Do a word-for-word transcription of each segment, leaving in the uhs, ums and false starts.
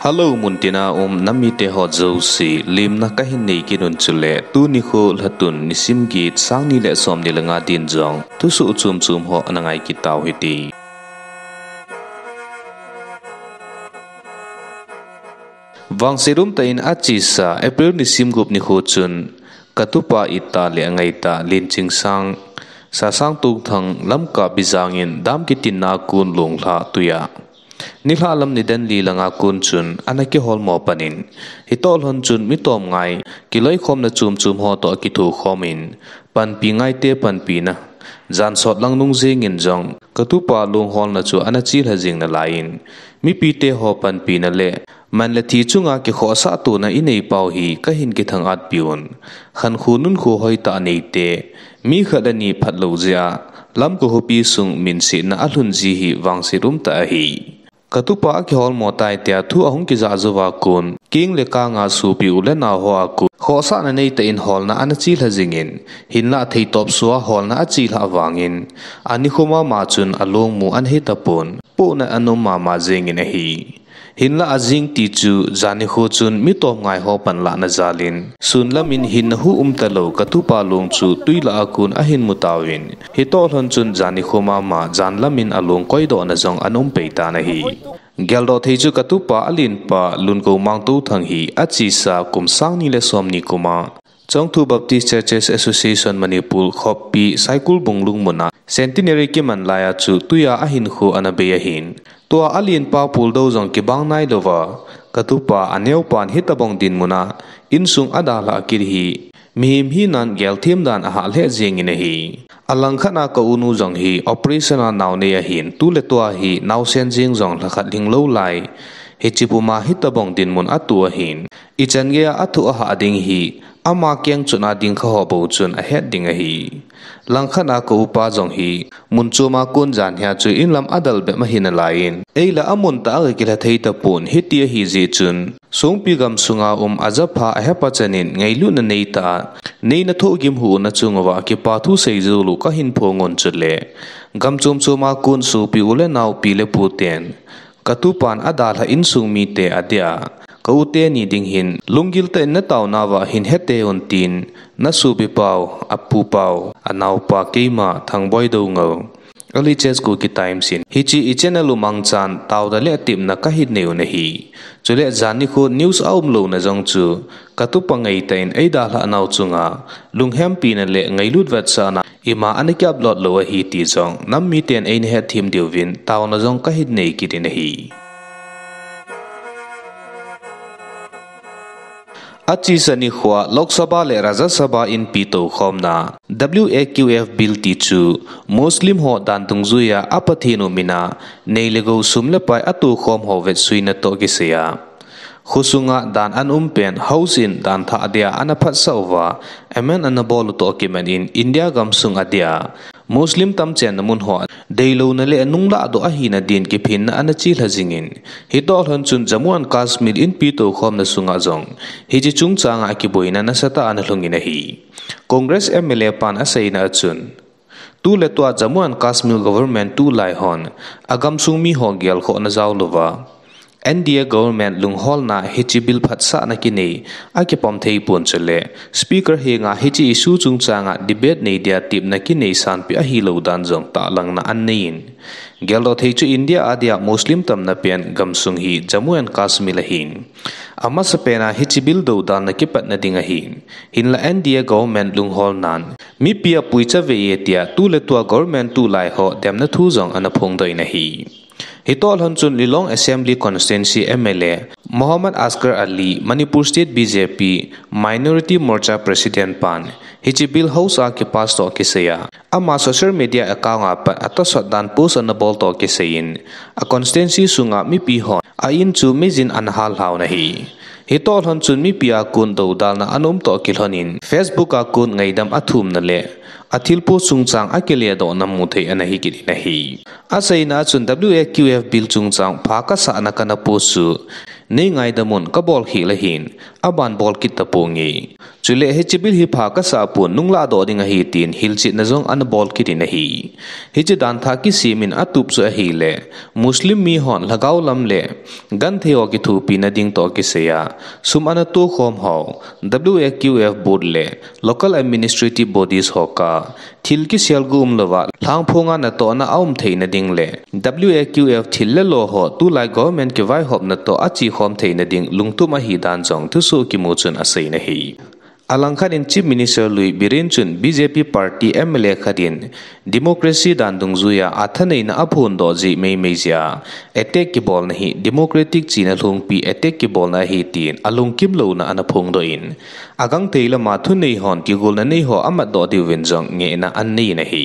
Hello, muntina um nam mite ho jouse, lemna kahin nei kit un chule, tuni kho lhatun nisim get sang ni le som ni le nga din jong thusoh chom chom ho ana ngai kit tau hite. Vangset umtah in achesa April nisim gup nikho chun, katupa ittah le angaitah Lenchingsang, Sasang Tongthang, Lamka Bijang in dam kitinna a kon longlha tui a, nilhah lam nidan li langa kon chun ana kiholmo pan in, hitoh lhon chun mi tomngai kiloikhomna chom chom ho toh akithokhom in, panpi ngaite panpina, jan sot lang nung jeng in jong katupa longholna chu ana chelha jing nalai in, mipite ho panpina le man le thi chunga kikhohsah tona inei pau hi kahin kithang-at piuvin, khankho nunkho hoitah neite, mi khat le ni phatlou jeh a Lamka khopi sung minsetna alhun ji hi vangset umtah ahi. Katupa akiholmo tai tia thu ahung kijah jouva kon, keng le kanga sopi u le nao hoa kon khohsahna neitah in holna ana chelha jing in, hinlah theitop sua holna achelhah vangin, anikho mama chun alongmu ana hitapon, pohna ana um mama jeng in ahi. Hinlah ajing tichu, jan nikho chun mi tomngai ho panlahna jal in, sun lam in hinna hu umtalou katupa long chu tui lah a kon ahin mu tauvin, hitoh lhon chun jan nikho mama jan lam in along koidohna jong ana um pei tan ahi. Geldoh thei chu katupa alenpa Lunkou Mang Touthang hi achesa kum sang ni le som ni kum a, Chongthu Baptist Churches Association Manipur khoppi Saikul Bunglung mun a Centenary kiman lai a chu tui a ahinkho ana bei ahin, tua alenpa puldou jong kibang nailouva, katupa aneopan hitobang dinmun a insung adalhah kit hi, mihem hinan gelthem dan ahah lheh jeng in ahi. Alangkhat a ka-unu jong hi operation a nao nei ahin, tu le tua hi naosen jeng jong lhakhat lhinglou lai, hiche puma hitobang dinmun atoh ahin, ichan geiya athu ahah ding hi, ama keng chun a ding kha ho bou chun ahet ding ahi. Langkhat a ka-upa jong hi, mun choma kon jan hia chu inlam adel bep ahi nalai in, eile amun tah a akilha thei tapon, hiti ahi jeh chun, songpi gamsunga um ajapha ahepachan in ngailutna neitah a, neina thohgim huhna chung uva kipa thu seijou lou kahin phong un chule, gam chom choma kon sopi u le nao pi le pu ten, katupan adalhah insung mite adia, ka-u teni ding hin, lunggil tah in nataonauva hin heteu tin, nasopi pau, apu pau, anaopa keima Thangboi Doungel, Early Church Kuki Times in hiche i channel u mangchan taona le tepna kahin nei u ahi. Chule jan nikho news aumlouna jong chu, katupa ngaitah in eidalhah nau chunga lunghempina le ngailut vetsahna ima ana ki-upload lou ahi ti jong nam miten eina hetthem diuvin taona jong kahin nei kit in ahi. Achesa nikhoa Lok Sabha le Rajya Sabha inpi toukhomna W A Q F bill tichu Muslim ho dan dungjuiya a Pathen u mina nei le gou sum le pai atoukhom ho vetsuina toh kisaiya, khosunga dan ana umpen House in dan thah dia ana phatsah uva, amend ana bol u toh kimat in India gamsung adia Muslim tamchenna mun ho deilouna le nunglah doh ahina din kiphinna ana chelha jingin, hitoh lhon chun Jammu and Kashmir inpi toukhomna sunga jong hiche chungchanga kiboina nasatah ana lhungin ahi. Congress M L A pan aseina a chun, tu le tua Jammu and Kashmir government tulai hon agamsung miho gelkhohna jaolouva, N D A government lungholna hiche bill phatsahna kinei akipom theipon chule, Speaker henga hiche issue chungchanga debate nei dia tepna kinei sanpeh ahilou dan jong tahlangna ananeiyin, geldoh thei chu India adia Muslim tamna pen gamsung hi Jammu and Kashmir ahin, amasapena hiche bill doudalna kipatna ding ahin, hinla N D A government lungholnan mipi apui chavei e tia tu le tua government tulai ho demna thu jong ana phongdoh in ahi. Hitoh lhon chun Lilong Assembly Constituency M L A Mohammad Asghar Ali, Manipur State B J P Minority Morcha President pan hiche bill House a kipass toh kisaiya, ama social media account a pat atosot dan post ana bol toh kisaiyin, a constituency sunga mipi hon a in chu mijin ana hallhauvin ahi. Hitoh lhon chun mipi a kon doudalna ana um toh kilhonin Facebook a kon ngaidam athumna le athilpo chungchang akiledohna muthei ana hikit in ahi. Aseina a chun W A Q F bill chungchang pha kasahna kana post chu Nei ngaidam un, kabol khel ahin, aban bol kit taponge. Chule hiche bill hi pha kasah pon, nunglah doh ding ahi tin hilchetna jong ana bol kit in ahi. Hiche dan thah kisem in atup chu ahile, Muslim mihon lhagao lam le genthei ho kithopina ding toh kisai a sum ana tokhom ho, W A Q F board le local administrative bodies ho kah a thil kiselguh umlouva lhangphonga natohna aum theina ding le W A Q F thil le lo ho tulai government kivaihopna toh achekhom theina ding lungtup ahi dan jong thusoh kimu chun asei in ahi. Alangkhat in Chief Minister lui Biren chun B J P party M L A khat in democracy dan dungjuia athaneina aphondoh jeh meimei jeh a attack kibolna hi democratic china lhungpi attack kibolna ahi tin alungkim louna ana phongdoh in, agangthei lama thunei hon kigolna nei ho amatdoh diuvin jong ngehna anei in ahi.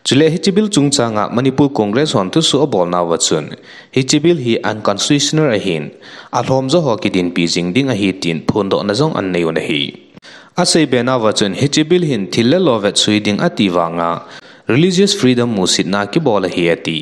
Chule hiche bill chungchanga Manipur Congress hon thusoh abolnauva chun, hiche bill hi unconstitutional ahin, alhomjo ho kidinpi jing ding ahi tin phondohna jong anei un ahi. Aseibenauva chun hiche bill hin thil le lo vetsui ding ati vanga religious freedom musitna kibol ahi ati.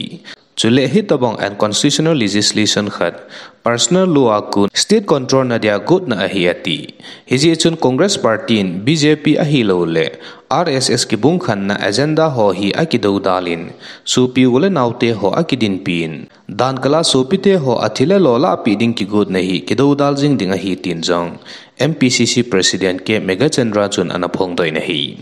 Chule hitobang unconstitutional legislation khat personal law a kon state control na dia gotna ahi ati. Hijeh chun Congress party in B J P ahiloule R S S kibungkhenna agenda ho hi akidoudal in, sopi u le naote ho akidinpi in, dan kal a sopite ho athil le lo lahpeh ding kigotna hi kidoudal jing ding ahi tin jong M P C C President K Meghachandra chun ana phongdoh in ahi.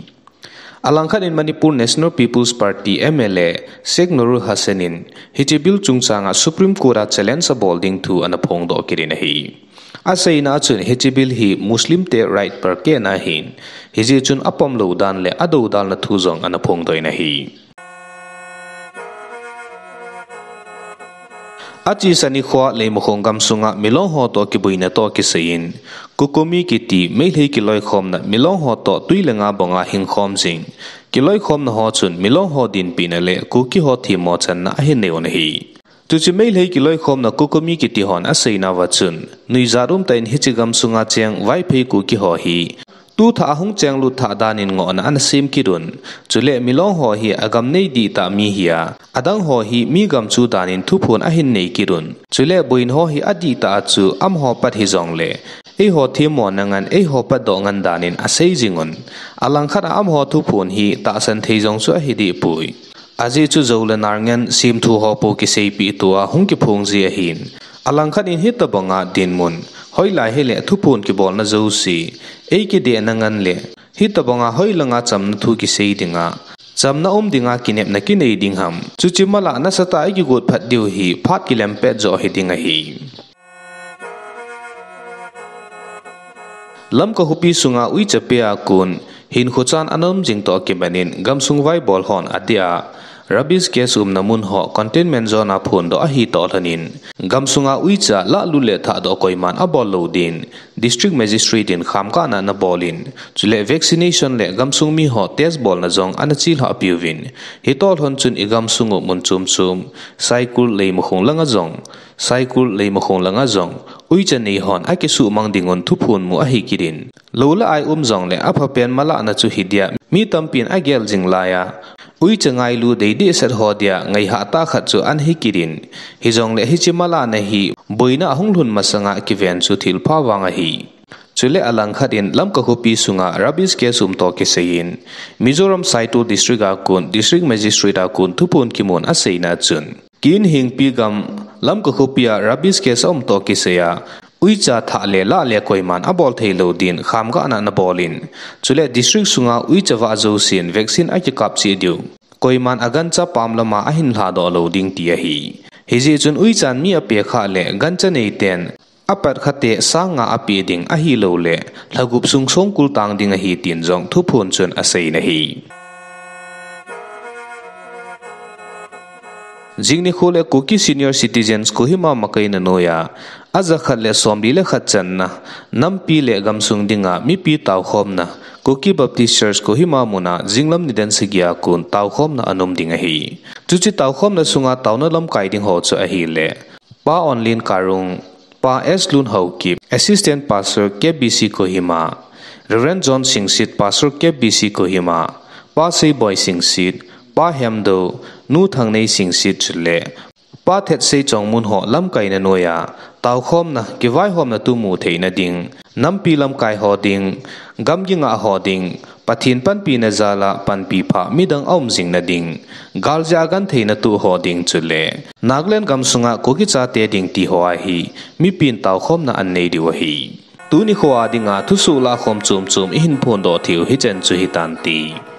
Alangkhat in Manipur National People's Party M L A Sheikh Nurul Hassan in hiche bill chungchanga Supreme Court a challenge abol ding thu ana phongdoh kit in ahi. Aseina a chun hiche bill hi Muslim te right perkehna ahin, hijeh chun apomlou dan le adoudalna thu jong ana phongdoh in ahi. Achesa nikhoa Leimakhong gamsunga Milong ho toh kiboina toh kisai in, Kukomi kiti Meilhei kiloikhomna Milong ho toh twi le nga bonga hingkhom jing. Kiloikhomna ho chun Milong ho dinpina le Kuki ho themmo channa ahin nei un ahi. Chuche Meilhei kiloikhomna Kukomi kiti hon aseinauva chun, nuijat umtah in hiche gamsunga cheng Vaiphei Kuki ho hi tuthah ahung chenglut thah dan in ngohna ana sem kit un. Chule Milong ho hi agam nei dihtah mi hi a, adang ho hi mi gam chu dan in thuphon ahin nei kit un. Chule boina ho hi adihtah a chu amaho pat hijongle, eiho themmona ngan eiho patdoh ngan dan in asei jing un. Alangkhat a amaho thuphon hi tahsan thei jong chu ahi dehpoi. Ajeh chu Zou le Nar ngen semthu ho pou kiseipeh tua hung kiphong ji ahin. Alangkhat in hitobanga dinmun, hoilai hile thuphon kibolna jouse, eikidehna ngan le hitobanga hoilanga chamna thu kisei dinga, chamna um dinga kinepna kinei ding ham, chuche mala nasatah a ikigot phat diu hi phat kilem pet joh hiding ahi. Lamka khopi sunga uicha pea kon hinkho chan ana um jing toh kimat in gamsung vaibol hon adeh a rubbish case umna mun ho containment zone a phondoh ahi toh lhon in, gamsunga uicha lahlut le thahdoh koiman abol lou din District Magistrate in khamkatna ana bol in, chule vaccination le gamsung mi ho test bolna jong ana chelhah piuvin, hitoh lhon chun igamsung u mun chom chom, Saikul Leimakhong langa jong, Saikul Leimakhong langa jong uicha nei hon akisuhmang ding un thuphon mu ahi kit in, lou le ai um jongle aphapen malahna chu hidia mi tampin agel jing laiya, uicha ngailu deidehset ho dia ngaihah tah khat chu ana hi kit in, hijongle hiche malahna hi boina ahung lhun masanga kiven chu thilpha vang ahi. Chule alangkhat in Lamka khopi sunga rubbish case um toh kisai in, Mizoram Saitual District a kon District Magistrate a kon thuphon kimun aseina chun, Kin Hingpi gam Lamka khopi a rubbish case aum toh kisai a, uicha thah le lah le koiman abol theilou din khamkatna ana bol in, chule district sunga uicha vah jousen vaccine akikap cheh diu, koiman agancha pam lama ahin lhadoh lou ding ti ahi. Hijeh chun uichan mi apekhah le gancha neiten apat khate sang nga apeh ding ahiloule lhagup sung songkul tang ding ahi tin jong thuphon chun asei in ahi. Jing nikho le Kuki Senior Citizens Kohima makaina noiya aja khat le somli le khat channa nampi le gamsung dinga mipi taokhomna Kuki Baptist Church Kohima muna jinglam nidan sagi a kon taokhomna ana um ding ahi. Chuche taokhomna sunga taona lamkai ding ho chu ahile, Pa Onlin Karung, Pa S Lun Haokip, Assistant Pastor K B C Kohima, Reverend John Singsit, Pastor K B C Kohima, Pa Seiboi Singsit, Pa Hemdo, Nu Thangnei Singsit chule Pa Thetsei Chongmun ho lamkaina noiya taokhomna, kivaihomna tu mu theina ding, nampi lamkai ho ding, gamgi ngah ho ding, Pathen panpina jal a panpi pha midang aum jing na ding, gal jeh a gentheina tu ho ding chule Nagaland gamsunga Kuki chate ding ti ho a hi mipin taokhomna anei diu ahi. Tuni kho a dinga thusoh lahkhom chomchom ihin phondoh theiyu hichen chu hitante.